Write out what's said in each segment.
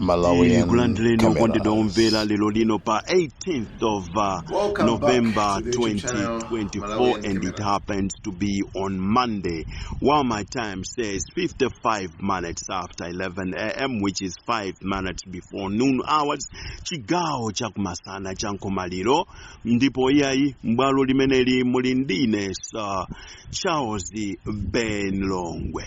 Malawian Tikulandireni okondedwa omvera Cameras. lero lino pa 18th of Welcome November back to the YouTube channel 2024, Malawian and it Cameras. happens to be on Monday, while my time says 55 minutes after 11 a.m., which is 5 minutes before noon hours, chigawo chakumasana cha nkhomaliro. Ndipo iyayi, m'bwalo limeneli muli ndine Sir Charles Ben Longwe.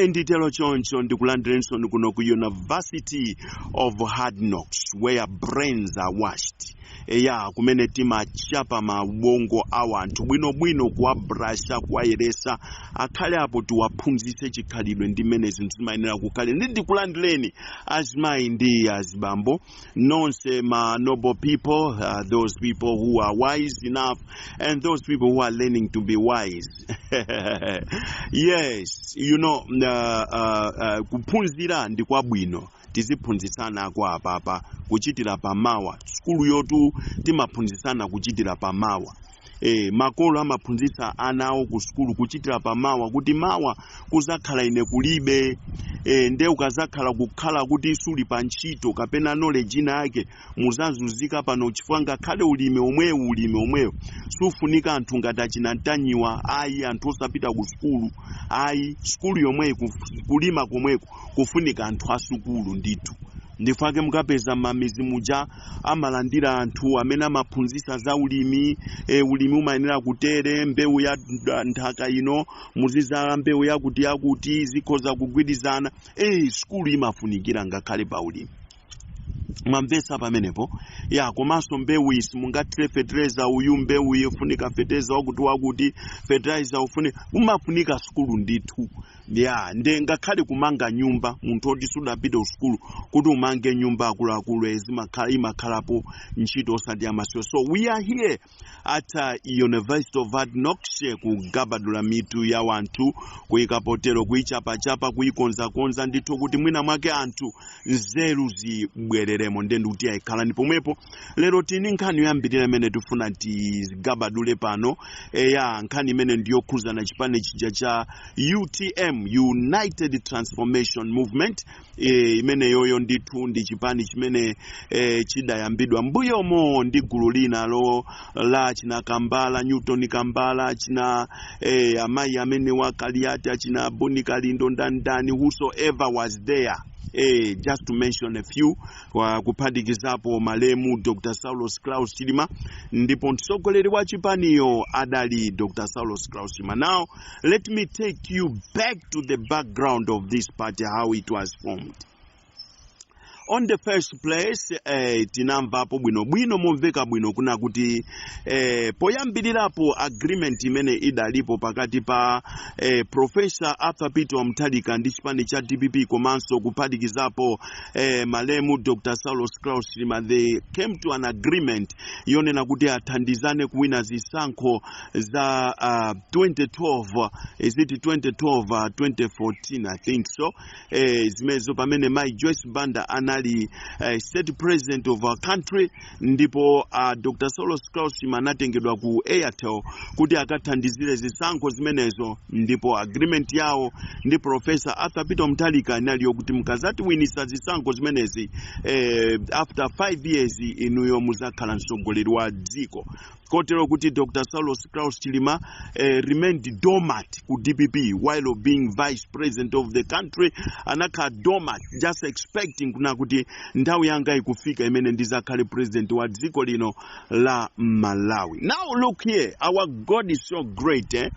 Nditero choncho, ndikulandirenso kuno ku University of Hard Knocks, where brains are washed. Eya, kumene timachapa mabongo a anthu bwinobwino, kuwabrasha, kuwayeresa, akhale apo, tiwaphunzitse chikhalidwe ndi mmene zinthu zimayenera kukhale. Ndikulandireni azimayi ndi azibambo nonse, ma noble people, those people who are wise enough and those people who are learning to be wise. Yes, kuphunzira ndi kwabwino. Tiziphunzitsana ako apapa kuchitira pamawa. Sukulu yotu timaphunzitsana kuchitira pamawa. Makolo amaphunzitsa ana awo ku sukulu kuchitira pamawa, kuti mawa kuzakhala ine kulibe, nde ukazakhala kukhala kuti suli pa ntchito kapena knowledge ina yake, muzazunzika pano, chifukwa ngakhale ulimi omwewu, ulimi omwewu sufunika anthu ngati achina Ntanyiwa, ayi, anthu osapita ku sukulu, ayi. Sukulu yomweyi, kulima komweko kufunika anthu asukulu ndithu. Ndifake mukapeza mamizi muja amalandira anthu amene amaphunzitsa za ulimi. Ulimi umayenera kutere, mbewu ya nthaka ino muzizala mbewu yakuti yakuti, zikhoza kugwirizana. Sukulu imafunikira ngakhale pa ulimi, mwamvetsa pamenepo? Ya, komanso mbewu isi mungathire fertilizer uyu, mbewu iyi ifunika fertilizer wakuti wakuti, fertilizer ufunika, umafunika sukulu ndithu. Ya, nde ngakhale kumanga nyumba, munthu oti sudapite usukulu kuti umange nyumba, akuluakulu, ezimakhala imakhalapo ntchito osati yamasiyo. So we are here at University of Hard Knocks, kugabadula mitu ya wanthu, kuyikapotero, kuyichapachapa, kuyikonzakonza ndithu, kuti mwina mwake anthu nzeru zibwereremo. Nde ndikuti ayikhalani pomwepo. Lero tini nkhani yoyambirira imene tifuna tigabadule pano. Eya, nkhani imene ndiyokhuzana chipani chija cha UTM, United Transformation Movement. Imene yoyo ndithu ndi chipani chimene chidayambidwa mbuyomo ndi gulu lina lo la china Kambala, Newton Kambala, china amayi amene wa Kaliati, achina Boni Kalindo, ndandani, whosoever was there, just to mention a few, wa kuphatikizapo malemu Dr Saulos Klaus Chilima. Ndipo mtsogoleri wa chipaniyo adali Dr Saulos Klaus Chilima. Now let me take you back to the background of this party, how it was formed. On the first place, tinamvapo bwinobwino momveka bwino kuna kuti poyambirirapo agreement imene idalipo pakati pa Professor Arthur Peter Mutharika ndi chipani cha DPP, komanso kuphatikizapo malemu Dr Saulos Klaus Chilima, they came to an agreement yonena kuti athandizane kuwina zisankho za 2012, is it 2012, 2014, I think so. Zimenezo pamene Mai Joyce Banda anali state president of our country, ndipo Dr Saulos Klaus Chilima anatengedwa ku Airtel kuti akathandizire zisankho zimenezo. Ndipo agreement yawo ndi Professor Arthur Peter Mutharika inali yokuti mukazatiwinisa zisankho zimenezi, after 5 years inuyo muzakhala mtsogoleri wa dziko. Kotero kuti Dr Saulos Klaus Chilima remained dormant ku DPP while being vice president of the country. Anakhala dormant, just expecting kuna kuti nthawi yanga ikufika imene ndizakhale president wa dziko lino la Malawi. Now look here, our God is so great, eh?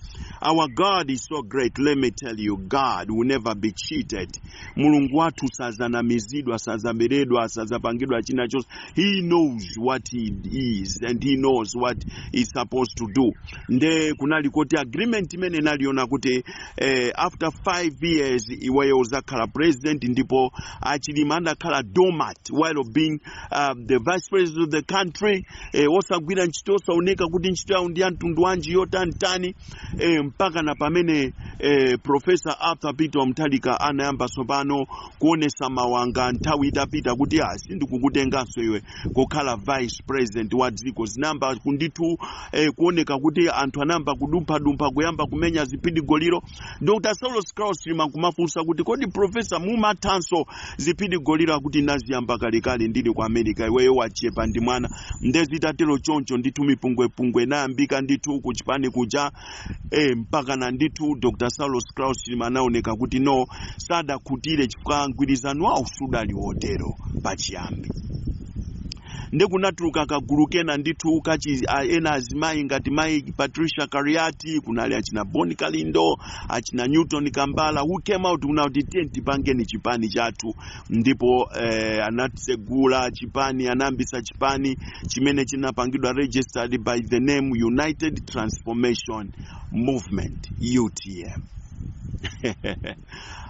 Our God is so great. Let me tell you, God will never be cheated. Mulungu wathu sazanamizidwa, sazaberedwa, sazapangidwa china chonse. He knows what he is and he knows what he's supposed to do. Nde kunali kuti agreement imene inaliona kuti after 5 years iweyo uzakhala president. Ndipo aChilima adakhala dormant while being the vice president of the country, osagwira ntchito, osaoneka kuti ntchito yawo ndi ya mtundu wanji, yotanitani, mpaka na pamene Professor Arthur Peter Mutharika anayamba tsopano kuonesa mawanga nthawi itapita kuti ah, sindikukutenganso iwe kukhala vice president wa dziko. Zinayamba kundithu ndithu, kuoneka kuti anthu anayamba kudumphadumpha, kuyamba kumenya ziphidigoliro. Dr Saulos Klaus Chilima kumafunsa kuti, "Kodi professor, mumathanso ziphidigoliro?" Akuti, "Naziyamba kalekale ndili ku America, iweyo wachepa ndi mwana." Ndezitatero choncho ndithu, mipungwepungwe inayambika ndithu kuchipani kuja, mpaka na ndithu Dr Saulos Klaus Chilima anaoneka kuti no, sadakhutire chifukwa mgwirizano wawo sudali wotero pachiyambi. Ndi kunatuluka kagulu kena ndithu kachi ena azimayi ngati mayi Patricia Kaliati, kunali achina Boni Kalindo, achina Newton Kambala, who came out kuna kuti, "Tiye tipangeni chipani chathu." Ndipo anatsegula chipani, anayambisa chipani chimene chinapangidwa registered by the name United Transformation Movement, UTM.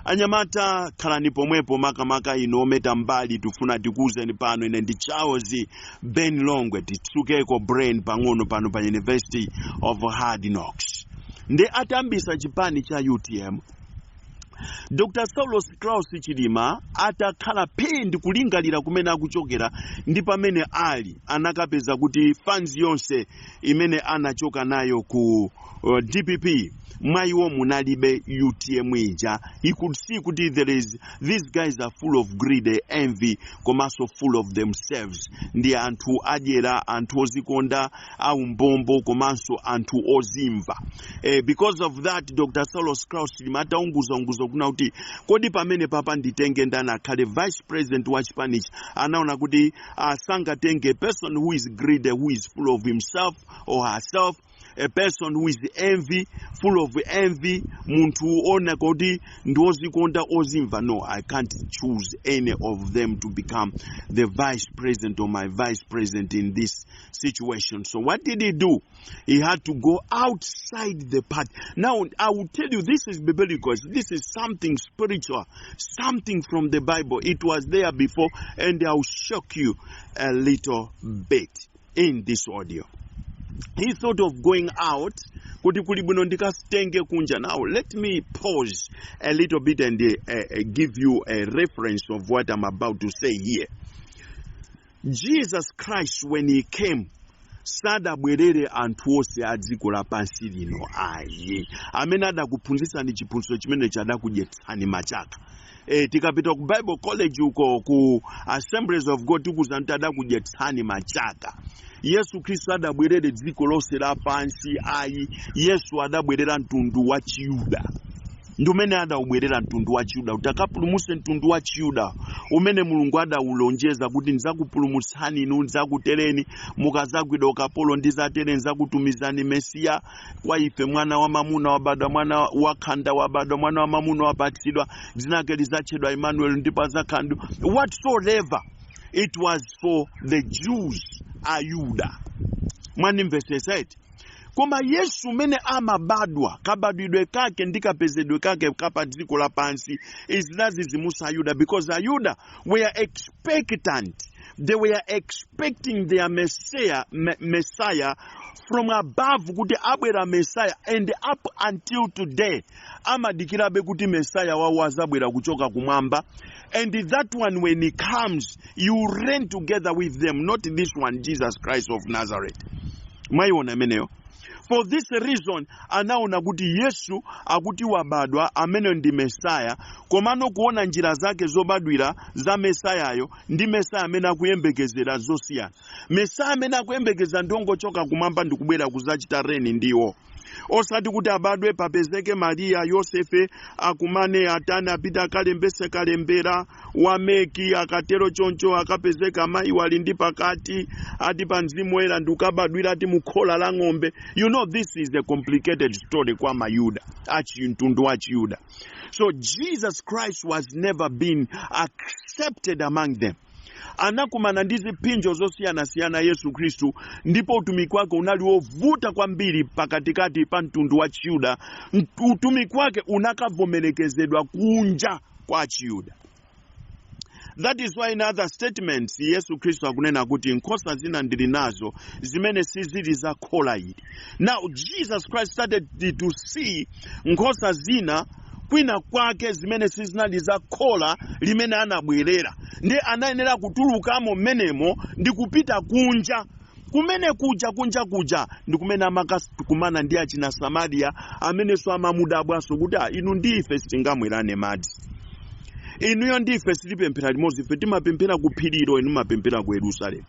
Anyamata, khalani pomwepo, makamaka ino ometa mbali. Tifuna tikuwuzeni pano, ine ndi Charles Ben Longwe, titsukeko brain pang'ono pano pa University of Hard Knocks. Ndi atambisa chipani cha UTM, Dr Saulos Klaus Chilima atakhala phee ndi kulingalira kumene akuchokera ndi pamene ali, anakapeza kuti fans yonse imene anachoka nayo ku DPP, mwayiwo munalibe UTM ija. He could see kuti there is these guys are full of greed, envy, komanso full of themselves. Ndi anthu adyera, anthu ozikonda, aumbombo, komanso anthu ozimva. Because of that, Dr Saulos Klaus Chilima ataunguzaunguza kuna kuti, "Kodi pamene papa nditenge ndani akhale vice president wa chipanichi?" anaona kuti sangatenge a person who is greedy, who is full of himself or herself, a person who is envy, full of envy, munthu ona kuti ndi ozikonda, ozimva. "No, I can't choose any of them to become the vice president or my vice president in this situation." So what did he do? He had to go outside the party. Now I will tell you, this is biblical. This is something spiritual, something from the Bible. It was there before, and I will shock you a little bit in this audio. He thought of going out, kuti kuli bwino ndikasitenge kunja. Now let me pause a little bit and give you a reference of what I'm about to say here. Jesus Christ, when he came, sadabwerere anthu onse a dziko lapansi lino ayi. Amene adakuphunzitsani chiphunzitso chimenechi adakudyetsani machaka. Tikapita ku Bible College uko ku Assemblies of God, tikuza kuti adakudyetsani machaka. Yesu Khristu adabwerere dziko lonse lapansi ayi. Yesu adabwerera mtundu wa Chiyuda, ndi umene adawubwerera mtundu wa Chiyuda kuti akapulumutse mtundu wa Chiyuda umene Mulungu adawulonjeza kuti, "Ndidzakupulumutsani inu, ndidzakutereni mukazagwidwa ukapolo, ndizatere, ndidzakutumizani Mesiya kwa ife, mwana wa mamuna wabadwa, mwana wakhanda wabadwa, mwana wa mamuna wapatsidwa, dzina lake lidzatchedwa Emmanuel, ndipo adzakhala," whatsoever. It was for the Jews, Ayuda. Mwanimvesesa eti? Koma Yesu umene amabadwa, kabadwidwe kake ndi kapezedwe kake kapa dziko lapansi izinazizimusa Ayuda, because Ayuda were expectant. They were expecting their Messiah from above, kuti abwera Messiah. And up until today amadikirabe kuti Messiah wawo azabwera kuchoka kumwamba, and that one, when he comes, you reign together with them, not this one, Jesus Christ of Nazareth. Mwayiona imeneyo? For this reason anaona kuti Yesu akuti wabadwa amene ndi Mesaya, komano kuona njira zake zobadwira za Mesayayo ndi Mesaya amene akuyembekezera zosiyana. Mesaya amene akuyembekeza ndiongochoka kumwamba ndikubwera kuzachita reign ndiwo, osati kuti abadwe, papezeke Mariya, Yosefe, akumane, atani, apite akalembese kalembera wa MEC, akatero choncho akapezeka amayi wali ndi pakati, ati pa Mzimu Woyera, ndi ukabadwira ati mukhola la ng'ombe. You know, this is a complicated story kwa Mayuda, achi mtundu wa Chiyuda. So Jesus Christ was never been accepted among them. Anakumana ndi ziphinjo zosiyanasiyana Yesu Khristu, ndipo utumiki wake unali wovuta kwambiri pakatikati pa mtundu wa Chiyuda. Utumiki wake unakavomerekezedwa kunja kwa Chiyuda. That is why in other statements Yesu Khristu akunena kuti, "Nkhosa zina ndili nazo zimene sizili za khola ili." Now Jesus Christ started to see nkhosa zina kwina kwake zimene sizinali za khola limene anabwerera, ndi anayenera kutulukamo mmenemo ndi kupita kunja. Kumene kuja, kunja kuja ndi kumene amakakumana ndi achina Samariya, amenenso amamudabwanso kuti, "Ah, inu ndi ife sitingamwerane madzi, inuyo ndi ife sitipemphera limodzi, ife timapemphera ku phirilo, inu mapemphera ku Yerusalemu."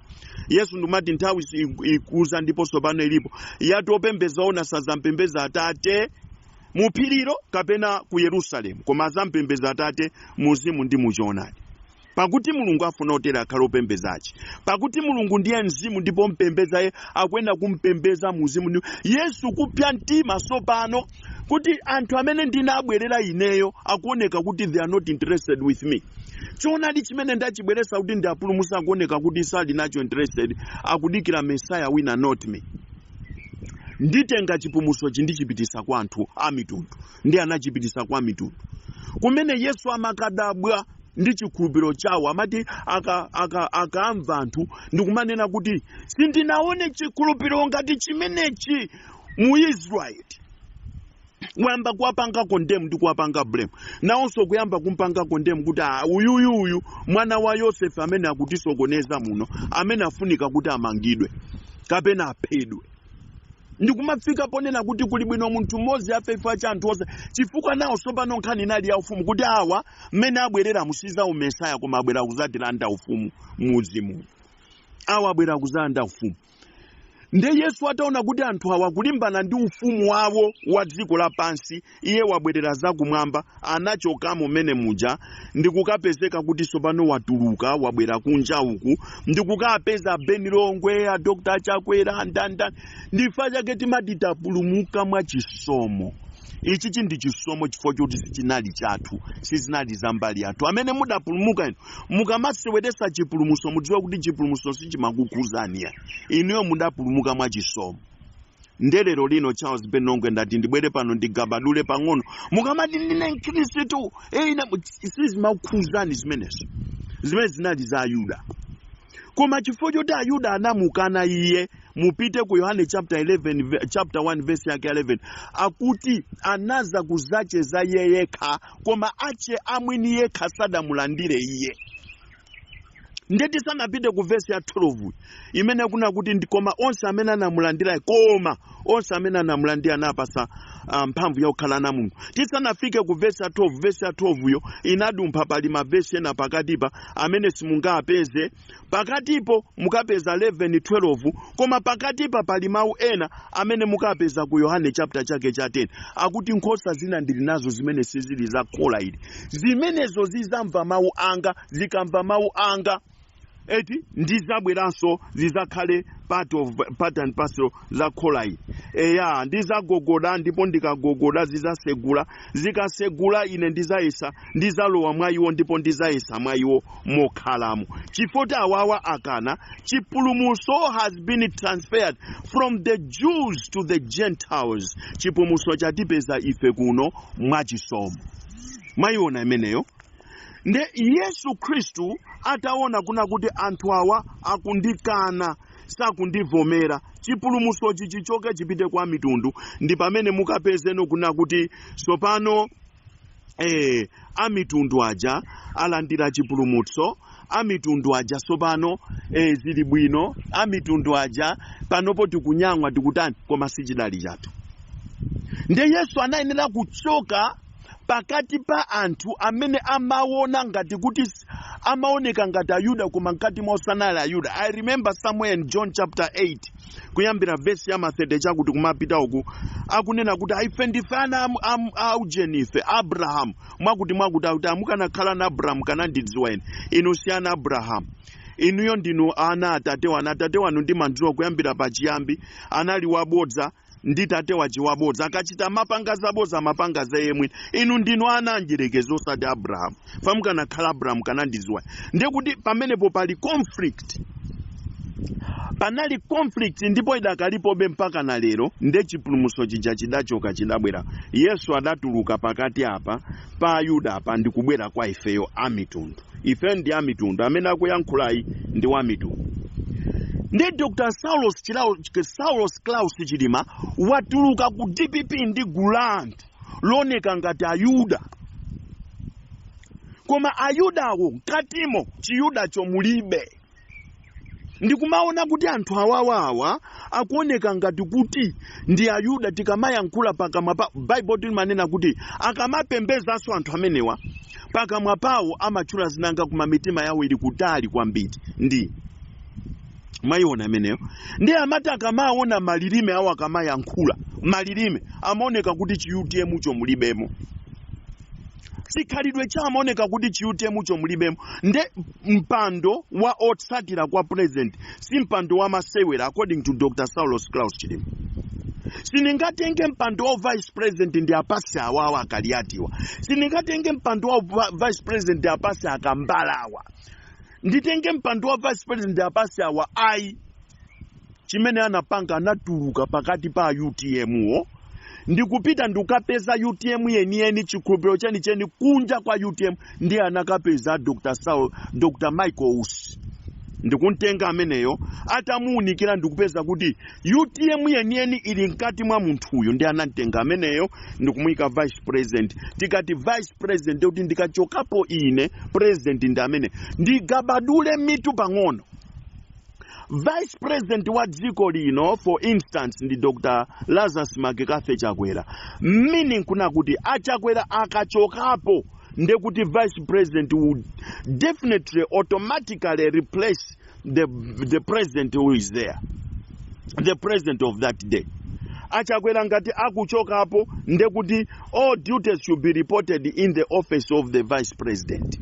Yesu ndimati nthawi ikuza ndiponso pano ilipo yati opembeza ona sazampembeza Atate mu phirilo kapena ku Yerusalemu, koma azampembeza Atate muzimu ndi muchoonadi, pakuti Mulungu afuna otere akhale opembezachi, pakuti Mulungu ndiye mzimu, ndipo mpembezaye akuyenda kumpembeza muzimu. Yesu kupya mtima sopano kuti anthu amene ndinabwerera ineyo akuoneka kuti they are not interested with me. Choonadi chimene ndachibweresa kuti ndiapulumutsa akuoneka kuti sali nacho interested, akudikira Mesaya wina, not me. Nditenga chipulumutsochi ndichipitisa kwa anthu a mitundu. Ndi anachipitisa kwa mitundu, kumene Yesu amakadabwa ndi chikhulupiriro chawo. Amati akamva anthu ndikumanena kuti, "Sindinaone chikhulupiriro ngati chimenechi mu Israeli." Kuyamba kuwapanga condemn ndi kuwapanga blame, nawonso kuyamba kumpanga condemn kuti, "Ah, uyuyu uyu mwana wa Yosefe amene akutisokoneza muno, amene afunika kuti amangidwe kapena aphedwe." Ndikumafika ponena kuti kuli bwino munthu mmodzi afe chifukwa cha anthu onse, chifukwa nawo tsopano nkhani inali ya ufumu, kuti awa mmene abwerera musiza umesaya, koma abwera kuzatilanda ufumu mudzi muno, awa abwera kuzalanda ufumu. Nde Yesu ataona kuti anthu awa kulimbana ndi ufumu wawo wa dziko lapansi, iye wabwerera zakumwamba, anachokamo mmene muja ndikukapezeka kuti tsopano watuluka, wabwera kunja uku ndikukapeza Beni Longwe, a Dr Chakwera, ndandani. Ndifa chake timati tapulumuka mwa chisomo. Ichichi ndi chisomo, chifukwa choti sichinali chathu, sizinali za mbali yathu. Amene mudapulumuka inu, mukamaseweresa chipulumutso, mudziwe kuti chipulumutso sichimakukhuzani ya inuyo, mudapulumuka mwa chisomo. Ndelero lino Charles Ben Longwe ndati ndibwere pano ndigabadule pang'ono. Mukamati ndine Mkhristu, ine sizimakukhuzani zimenezo, zimene zinali za Ayuda. Koma chifukwa choti Ayuda anamukana iye, mupite ku Yohane chapter 11, chapter 1 verse yake 11, akuti anaza kuzache za iye yekha, koma ache amwini yekha sadamulandire iye. Ndeti sanapite ku verse ya 12 imene kuna kuti koma onse amene anamulandira, koma onse amene anamulandira anapasa mphamvu ya kukhala na Mulungu. Tisanafike ku verse ya 12, verse ya 12 yo inadumpha, pali mavesi ena pakatipa amene simungapeze. Pakatipo mukapeza 11, 12, koma pakatipa pali mawu ena amene mukapeza ku Yohane chapter chake cha 10, akuti, "Nkhosa zina ndili nazo zimene sizili za khola ili, zimenezo zizamva mawu anga, zikamva mawu anga eti ndizabweranso zizakhale part and parcel za khola ili. Eya, ndizagogoda, ndipo ndikagogoda zizasegula, zikasegula ine ndizayesa, ndizalowa mwa iwo, ndipo ndizayesa mwa iwo mokhalamo." Chifukwa awawa akana chipulumutso has been transferred from the Jews to the Gentiles. Chipulumutso chatipeza ife kuno mwachisomo. Mwayiona imeneyo? Nde Yesu Khristu ataona kuna kuti anthu awa akundikana, sakundivomera, chipulumutsochi chichoke chipite kwa mitundu, ndi pamene mukapezeno kuna kuti tsopano amitundu aja alandira chipulumutso. Amitundu aja tsopano zili bwino, amitundu aja panopo tikunyamwa, tikutani, koma sichidali chathu. Nde Yesu anayenera kuchoka pakati pa anthu amene amaona ngati kuti amaoneka ngati Ayuda, koma mkati mwawo sanali Ayuda. I remember somewhere in John chapter 8, kuyambira vesi ya ma 30 chakuti kumapita uku, akunena kuti, "Ife ndife ana aujeni, ife Abrahamu," mwakuti mwakuti, akuti, "Amukanakhala na Abrahamu kanandidziwa ine. Inu si ana Abrahamu, inuyo ndinu ana atate wanu. Atate wanu ndimandziwa kuyambira pachiyambi, anali wabodza ndi tate wace wabodza, akachita mapanga zabodza, mapanga za iye mwini. Inu ndinu ana anjerekezo, osati Abrahamu. Famukanakhala Abrahamu kanandidziwa." Ndiye kuti pamenepo pali conflict, panali conflict, ndipo idakalipobe mpaka na lero. Nde chipulumutso chija chidachoka, chidabwera. Yesu adatuluka pakati apa pa Ayuda apa ndikubwera kwa ifeyo amitundu. Ife ndi amitundu, amene akuyankhulayi ndi wa mitundu. Ndi Dr Saulos Klaus Chilima watuluka ku DPP ndi gulu la anthu looneka ngati Ayuda, koma Ayudawo mkatimo chiyudacho mulibe. Ndikumaona kuti anthu awawawa akuoneka ngati kuti ndi Ayuda. Tikamayankhula pakamwa pa Baibulo limanena kuti akamapembezanso anthu amenewa, pakamwa pawo amatchula zinanga, koma mitima yawo ili kutali kwambiri. Ndi mwayiona ameneyo? Ndi amati akamaona malilime awo, akamayankhula malilime, amaoneka kuti chi UTM cho mulibemo. Chikhalidwe cha amaoneka kuti chi UTM cho mulibemo. Nde mpando wa otsatira kwa president si mpando wa masewera. According to Dr Saulos Klaus Chilima, sindingatenge mpando wa vice president ndi apasi awawa Akaliatiwa. Sindingatenge mpando wa vice president ndi apasi Akambalawa. Nditenge mpando wa vice president ndi apasi awa? Ayi. Chimene anapanga, anatuluka pakati pa UTM wo ndikupita ndikukapeza UTM yeniyeni, chikhulupiriro chenicheni kunja kwa UTM. Ndiye anakapeza Dr Saul, Dr Michael Usi, ndikumtenga ameneyo. Atamuunikira ndikupeza kuti UTM yeniyeni ili mkati mwa munthuyu, ndi anamtenga ameneyo ndikumuyika vice president. Tikati vice president, kuti ndikachokapo ine, president ndi amene. Ndigabadule mitu pang'ono. Vice president wa dziko lino, for instance, ndi Dr Lazarus McCarthy Chakwera, meaning kuna kuti aChakwera akachokapo, ndekuti vice president would definitely automatically replace the president who is there, the president of that day. AChakwera ngati akuchokapo, ndekuti all duties should be reported in the office of the vice president.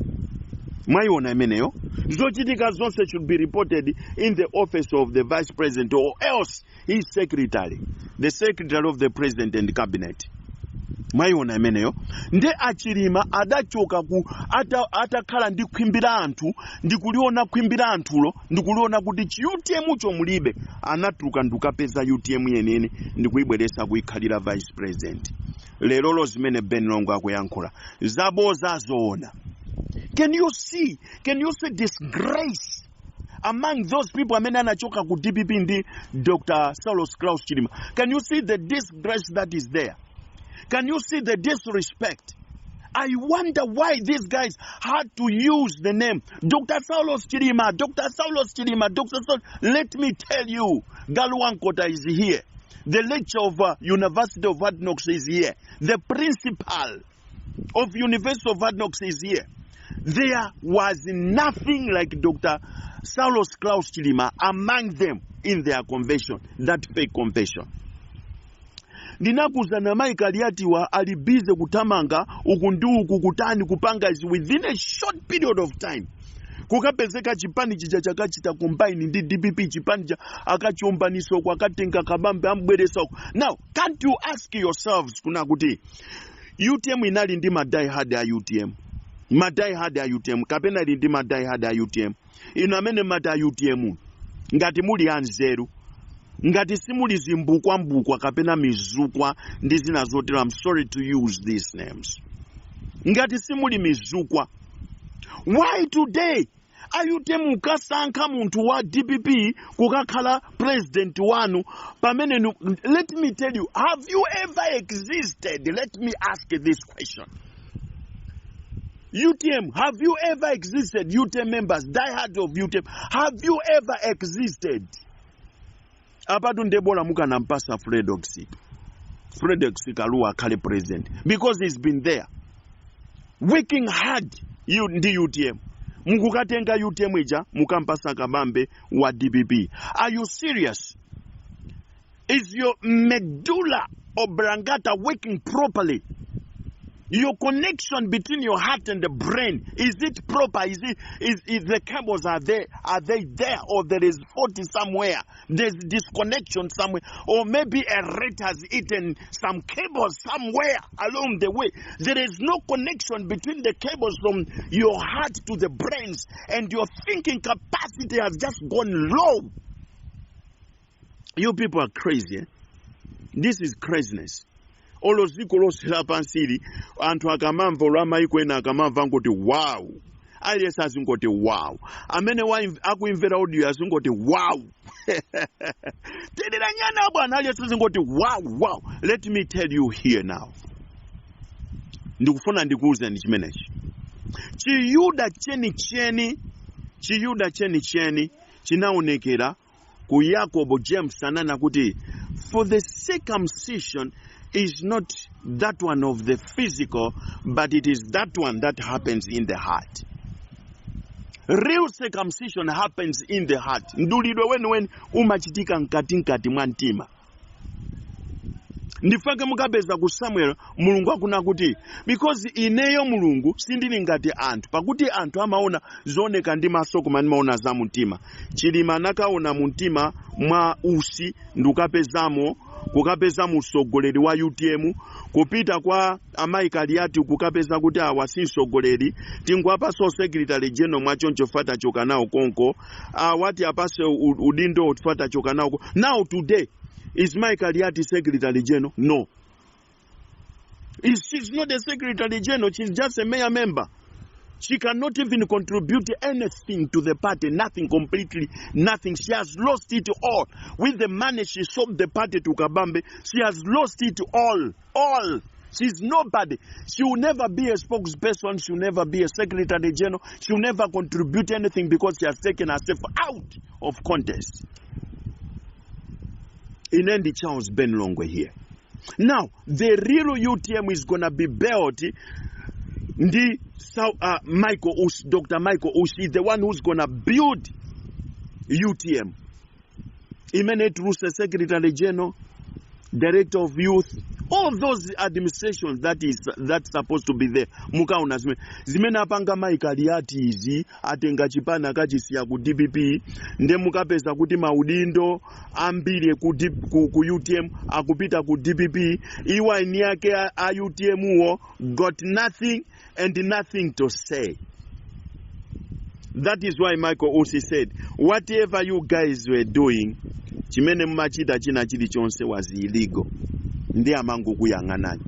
Mwayiona imeneyo? Zochitika zonse should be reported in the office of the vice president or else his secretary, the secretary of the president and cabinet. Mwayiona imeneyo? Nde aChilima adachoka ku atakhala ndi khwimbi la anthu, ndikuliona khwimbi la anthulo, ndikuliona kuti chi UTM cho mulibe. Anatuluka ndikukapeza UTM yenene, ndikuyibweresa kuyikhalira vice president. Lerolo zimene Ben Longwe akuyankhula zaboza zoona? Can you see? Can you see disgrace among those people amene anachoka ku DPP ndi Dr Saulos Klaus Chilima? Can you see the disgrace that is there? Can you see the disrespect? I wonder why these guys had to use the name Dr. Saulos Chilima, Dr. Saulos Chilima, Dr. Saulos. Let me tell you, Galuwankota is here. The lecturer of University of Hard Knocks is here. The principal of University of Hard Knocks is here. There was nothing like Dr. Saulos Klaus Chilima among them in their convention, that fake convention. Ndinakuuzani, mayi Kaliatiwa ali busy kuthamanga uku ndi uku, kutani, kupanga izi. Within a short period of time, kukapezeka chipani chija chakachita combine ndi DPP. Chipani cha akachiumbanisa uku, akatenga Kabambe ambweresa uku. Now, can't you ask yourselves kuna kuti UTM inali ndi ma die hard a UTM, ma die hard a UTM, kapena ili ndi ma die hard a UTM? Inu amene mati a UTM, ngati muli anzeru, ngati simuli zimbukwambukwa kapena mizukwa ndi zina zotero, I'm sorry to use these names, ngati simuli mizukwa, why today a UTM mukasankha munthu wa DPP kukakhala president wanu pamene let me tell you, have you ever existed? Let me ask this question. UTM, have you ever existed? UTM members, diehard of UTM, have you ever existed? Apatu ndebola mukanampasa Fredokiss Kalua akhale president, because he's been there working hard. You ndi UTM, mukukatenga UTM ija mukampasa Kabambe wa DPP. Are you serious? Is your medulla oblongata working properly? Your connection between your heart and the brain, is it proper? Is the cables, are they there, or there is faulty somewhere? There's disconnection somewhere, or maybe a rat has eaten some cables somewhere along the way. There is no connection between the cables from your heart to the brains, and your thinking capacity has just gone low. You people are crazy, eh? This is craziness. Olo dziko lonse lapansili anthu akamamva, olo amayiko ena akamamva, ngoti wow. Aliyense azingoti wow. Amene akuimvera audio azingoti wow. Terera nyana bwana, aliyense azingoti wow. Let me tell you here now, ndikufuna ndikuwuzeni chimenechi. Chiyuda chenicheni, chiyuda chenicheni Chinaonekera ku Yakobo. James anana kuti, "For the circumcision is not that one of the physical, but it is that one that happens in the heart." Real circumcision happens in the heart. Mdulidwe weniweni umachitika mkatikati mwa mtima. Ndifake mukapeza ku Samuel, Mulungu akuna kuti, "Because ineyo Mulungu sindili ngati anthu, pakuti anthu amaona zooneka ndi maso, koma ndimaona za mumtima." Chilima anakaona mumtima mwa Usi ndikukapezamo, kukapeza mtsogoleri wa UTM. Kupita kwa amayi Kaliati, kukapeza kuti awa si mtsogoleri, tinguapaso secretary general mwachoncho fatachoka nawo konko, awati apase udindo fatachoka nawo. Now today, is Mai Kaliati secretary general? No. She's not a secretary general, she's just a mayor member. She cannot even contribute anything to the party, nothing, completely nothing. She has lost it all. With the money she sold the party to Kabambe, she has lost it all. All. She's nobody. She will never be a spokesperson. She will never be a secretary general. She will never contribute anything because she has taken herself out of contest. Inendi Charles Ben Longwe here. Now, the real UTM is gonna be built ndi Michael Usi, Dr. Michael Usi is the one who's gonna build UTM. Imene Truse, Secretary General, Director of Youth, all those administrations that's supposed to be there. Mukaona zimene apanga Mike Aliati izi, atenga chipani akachisiya ku DPP, nde mukapeza kuti maudindo ambiri ku UTM akupita ku DPP. Iwa eni yake a UTM wo got nothing and nothing to say. That is why Michael Usi said, "Whatever you guys were doing, chimene mumachita china chilichonse was illegal." Ndi amangokuyang'anani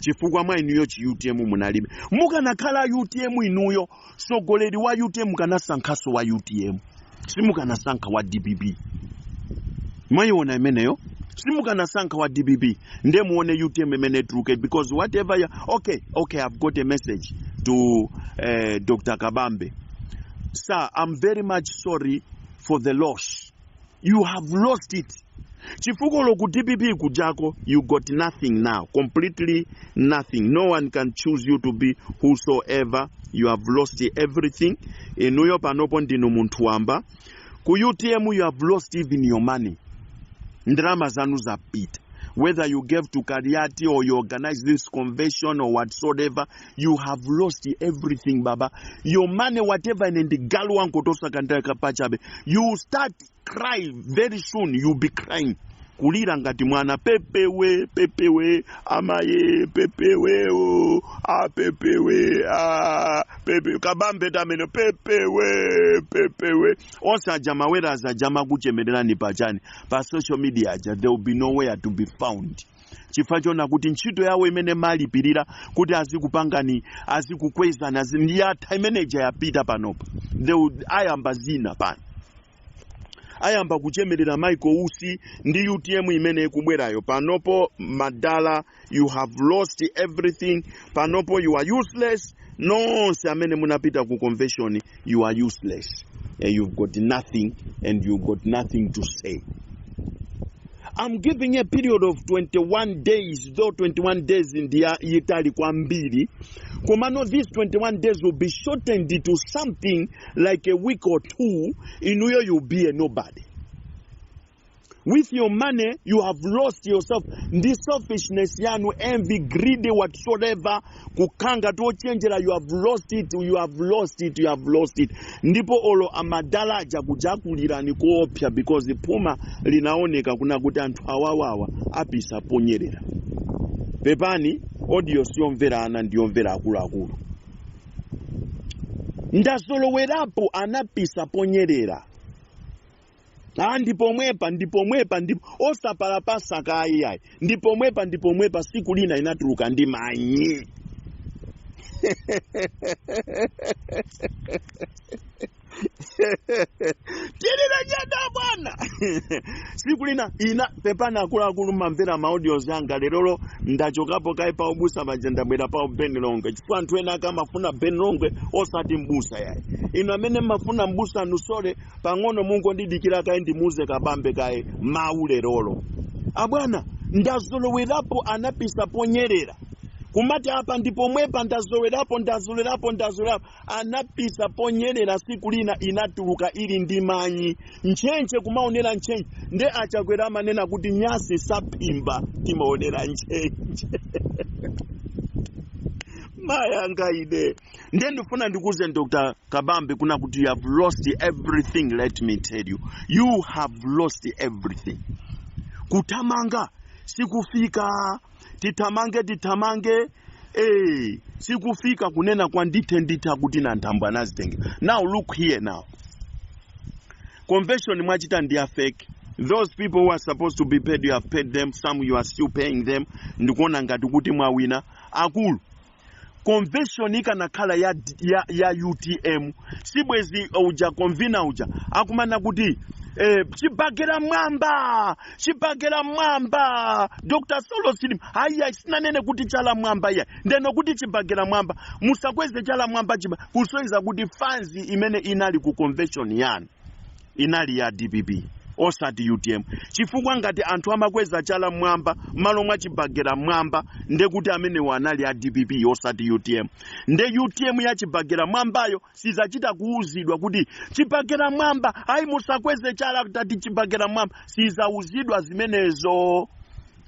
chifukwa mwa inuyo chi UTM munalibe. Mukanakhala UTM inuyo, sogoleri wa UTM mukanasankhaso wa UTM, simukanasankha wa DPP. Mwayiona imeneyo? Simukanasankha wa DPP. Nde muone UTM imene tuluke, because whatever ya, okay, I've got a message to Dr. Kabambe. Sir, I'm very much sorry for the loss. You have lost it, chifukwa ku DPP kujako you got nothing now, completely nothing. No one can choose you to be whosoever. You have lost everything. Inuyo panopo ndinu munthu wamba. Ku UTM you have lost even your money. Ndalama zanu zapita. Whether you gave to Kaliati or you organize this convention or whatsoever, you have lost everything, baba. Your money, whatever, and the galu wankotosaka pachabe. You start cry very soon. You'll be crying, kulira ngati mwana, pepewe pepewe amaye pepewe o apepewe a pepe Kabambe tamene pepewe pepewe. Onse aja mawerazi aja makuchemererani pachani pa social media aja, there will be nowhere to be found, chifukwa chona kuti ntchito yawo imene malipirira kuti azikupangani, azikukwezani, yatha imeneja, yapita panopa. They will ayamba zina pano, ayamba kuchemerera Michael Usi ndi UTM imene ikubwerayo. Panopo madala, you have lost everything. Panopo you are useless. Nonse amene munapita ku convention, you are useless. You've got nothing and you've got nothing to say. I'm giving a period of 21 days, though 21 days ndiya yitali kwambiri. Komano these 21 days will be shortened to something like a week or two. Inuyo you'll be a nobody. With your money, you have lost yourself. Ndi selfishness yanu, envy, greed, whatsoever, kukanga tochenjera, you have lost it, you have lost it, you have lost it. Ndipo olo amadala aja kujakulirani kuopsa, because phuma linaoneka kuna kuti anthu awawawa apisa ponyerera. Pepani, audio siyomvera ana, ndiyomvera akuluakulu. Ndazolowerapo anapisa ponyerera. Ah, ndipomwepa, ndipomwepa, ndipo osapalapasa kayi ayi, ndipomwepa, ndipomwepa. Siku lina inatuluka ndi manyi. Tilile jeda bwana. Siku lina ina pepana, akuluakulu, mamvera ma audios anga. Lerolo ndachokapo kaye pa ubusa paja, ndabwera pa Ben Longwe, chifukwa anthu ena akamafuna Ben Longwe osati mbusa yayi. Inu amene mmafuna mbusa nusole pang'ono, mungondidikira kaye, ndimuze Kabambe kaye mawu lerolo. Abwana, ndazolowerapo anapisa ponyerera kumati apa ndipomwepa. Ndazolowerapo, ndazolowerapo, ndazolowerapo anapisa ponyerera. Siku lina inatuluka ili ndi manyi, ntchentche kumaonera ntchentche. Nde Achakwera amanena kuti nyasi saphimba, timaonera ntchentche. Mayanga ine nde ndifuna ndikuze Dr Kabambe kuna kuti you have lost everything. Let me tell you, you have lost everything. Kuthamanga sikufika. Tithamange, tithamange, sikufika. Kunena kwa ndithe nditha kuti na Nthambo anazitenga. Now look here, now convention mwachita ndi a fake. Those people who are supposed to be paid, you have paid them. Some you are still paying them. Ndikuona ngati kuti mwawina. Akulu, convention ikanakhala ya UTM, sibwezi uja convener uja akumana kuti chibagera mwamba, chibagera mwamba, Dr Saulos Chilima. Haiya, sinanene kuti chala mwamba iya, ndeno kuti chibagera mwamba, musakweze chala mwamba chiba kusonyeza kuti fans imene inali ku convention yanu inali ya DPP osati UTM, chifukwa ngati anthu amakweza chala mwamba malo mwa chibagera mwamba, ndekuti amenewo anali a DPP osati UTM. Nde UTM ya chibagera mwambayo sizachita kuuzidwa kuti chibagera mwamba, ayi, musakweze chala tati chibagera mwamba. Sizauzidwa zimenezo,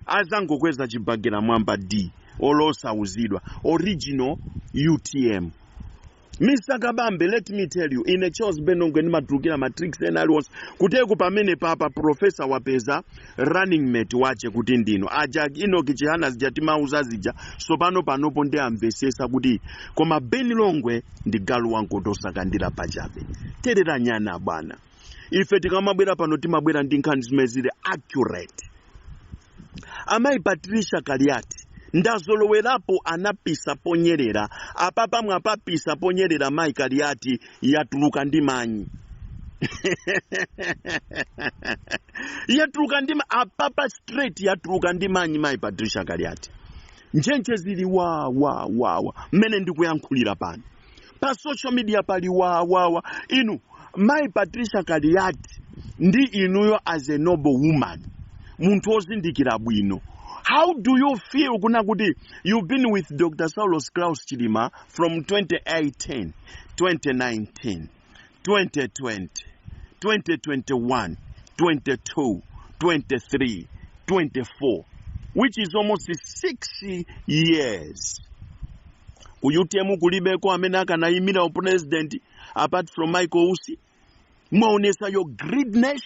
azangokweza chibagera mwamba d olosauzidwa. Original UTM. Mr Kabambe, let me tell you, ine Charles Ben Longwe ndimatulukira ma tricks ena aliwonse kuteko. Pamene papa professor wapeza running mate wache kuti ndino aja Enoch Chihana zija timauza zija. So pano panopo ndi amvesesa kuti koma Ben Longwe ndi galu wankotosakandira pachabe. Terera nyana bwana, ife tikamabwera pano timabwera ndi nkhani zimene zili accurate. Amayi Patricia Kaliati, ndazolowerapo anapisa ponyerera. Apa pamwe apapisa ponyerera, mayi Kaliati, yatuluka ndi manyi, yatuluka ndi apapa straight, yatuluka ndi manyi. Mayi Patricia Kaliati, ntchentche zili wa wa wa wa. Mmene ndikuyankhulira pano pa social media pali wa wa wa. Inu mayi Patricia Kaliati, ndi inuyo as a noble woman, munthu wozindikira bwino, how do you feel kuna kuti you've been with Dr Saulos Klaus Chilima from 2018, 2019, 2020, 2021, 22, 23, 24, which is almost 6 years? Ku UTM kulibeko amene akanayimira upresident apart from Michael Usi. Mwaonesa your greediness,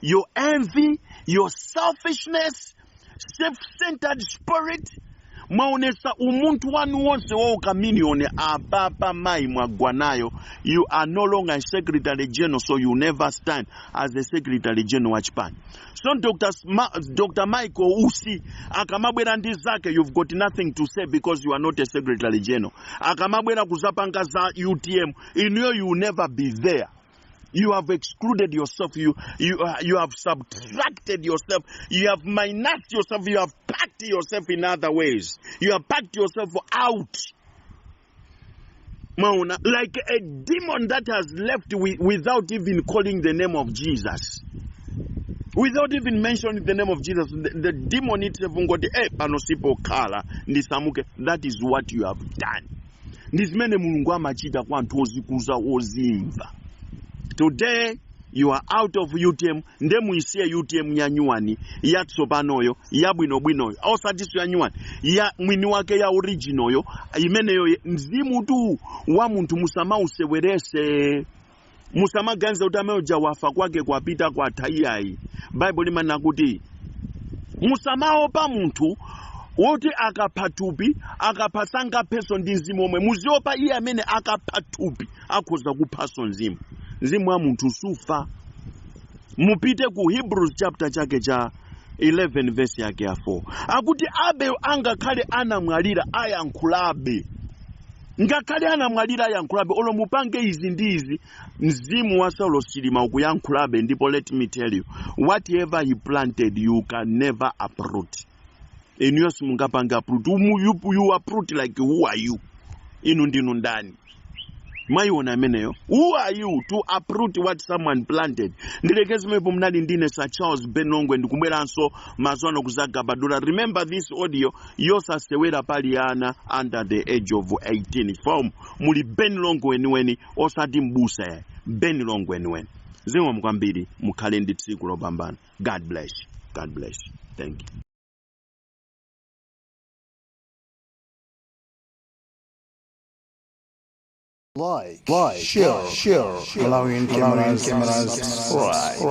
your envy, your selfishness, self-centered spirit. Mwaonesa umunthu wanu wonse wa ukaminioni. Apapa mayi mwagwa nayo. You are no longer a secretary general, so you never stand as a secretary general wa chipani. So Dr Michael Usi akamabwera ndi zake, you've got nothing to say because you are not a secretary general. Akamabwera kuzapanga za UTM, inuyo you will never be there. You have excluded yourself. You have subtracted yourself. You have minused yourself. You have packed yourself in other ways. You have packed yourself out. Maona, like a demon that has left without even calling the name of Jesus. Without even mentioning the name of Jesus, the demon itself ngoti, "Eh, pano sipo khala, ndisamuke." That is what you have done. Ndi zimene Mulungu amachita kwa anthu ozikuza, ozimva. Today you are out of UTM. Nde muisiye UTM ya nyuwani yatsopanoyo, yabwinobwinoyo, osatinso ya nyuwani ya mwini wake, ya originalyo imeneyo. Mzimu tu wa munthu musamausewerese, musamaganiza kuti amene uja wafa, kwake kwapita, kwatha. Iyayi, Baibulo limanena kuti musamaopa munthu woti akapha thupi, akapha sangaphenso ndi mzimu omwe. Muziopa iye amene akapha thupi akhoza kuphanso mzimu. Mzimu wa munthu sufa. Mupite ku Hebrews chapter chake cha 11, verse yake ya 4, akuti Abel angakhale anamwalira ayankhulabe. Ngakhale anamwalira ayankhulabe. Olo mupange izi ndi izi, mzimu wa Saulos Chilima ukuyankhulabe. Ndipo let me tell you, whatever he planted, you can never uproot. Inuyo simungapange uproot. You uproot like who are you? Inu ndinu ndani? Mwayiona ameneyo? Who are you to uproot what someone planted? Ndilekeze pamenepo. Mnali ndine Sir Charles Ben Longwe, ndikubweranso mazwano kuzagabadula. Remember this audio, yosasewera pali ana under the age of 18 from muli Ben Longwe weniweni, osati mbusa. Ben Longwe weniweni. Zikomo kwambiri, mukhale ndi tsiku lopambana. God bless you. God bless you. Thank you. Like, share, Malawian cameras, subscribe.